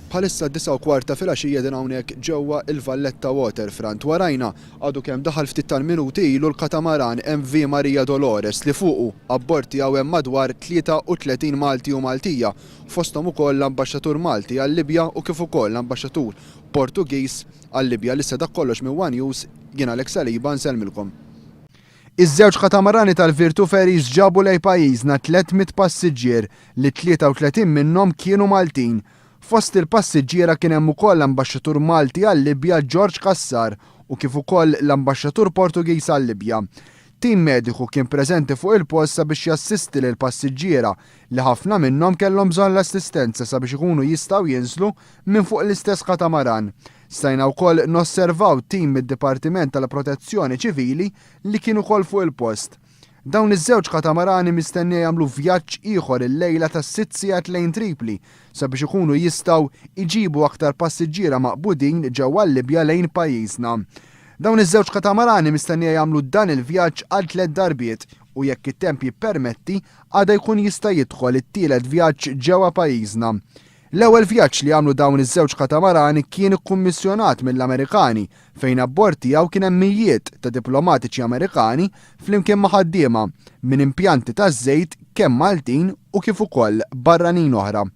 Bħalissa d-9:15 ta' filgħaxija din hawnhekk ġewwa il-Valletta Waterfront. Warajna għadu kemm daħal ftit tal-minuti ilu l-katamaran MV Maria Dolores li fuqu abbord tiegħu hemm madwar 33 Malti u Maltija, fosthom ukoll l-Ambaxxatur Malti għal-Libja u kif ukoll l-Ambaxxatur Portugiż għal-Libja. L-issa dak kollox minn One News, jien Alex Saliba nsellmilkom. Iż-żewġ katamarani tal-Virtu Ferries ġabu lejn pajjiżna 300 passiġġier li 33 minnhom kienu Maltin. Fost il-passiġġiera kien hemm ukoll l-Ambaxxatur Malti għal-Libja George Cassar u kif ukoll l-Ambaxxatur Portugiż għal-Libja. Tim mediku kien preżenti fuq il-post sabiex jassisti lill-passiġġiera li ħafna minnhom kellhom bżonn l-assistenza sabiex ikunu jistgħu jinżlu minn fuq l-istess katamaran. Stajna wkoll nosservaw tim mid-Dipartiment tal-Protezzjoni Ċivili li kien ukoll fuq il-post. Dawn iż-żewġ katamarani mistennija jagħmlu vjaġġ ieħor illejla ta' sitt sigħat lejn Tripli sabiex ikunu jistgħu jġibu aktar passiġġiera maqbudin ġewwa l-Libja lejn pajjiżna. Dawn iż-żewġ katamarani mistennija jagħmlu dan il-vjaġġ għal tliet darbiet u jekk it-temp jippermetti għada jkun jista' jidħol it-tielet vjaġġ ġewwa pajjiżna. L-ewwel vjaġġ li għamlu dawn iż-żewġ katamarani kien ikkummissjonat mill-Amerikani fejn abbord tiegħu kien hemm mijiet ta' diplomatiċi Amerikani flimkien ma' ħaddiema minn impjanti taż-żejt kemm Maltin u kif ukoll barranin oħra.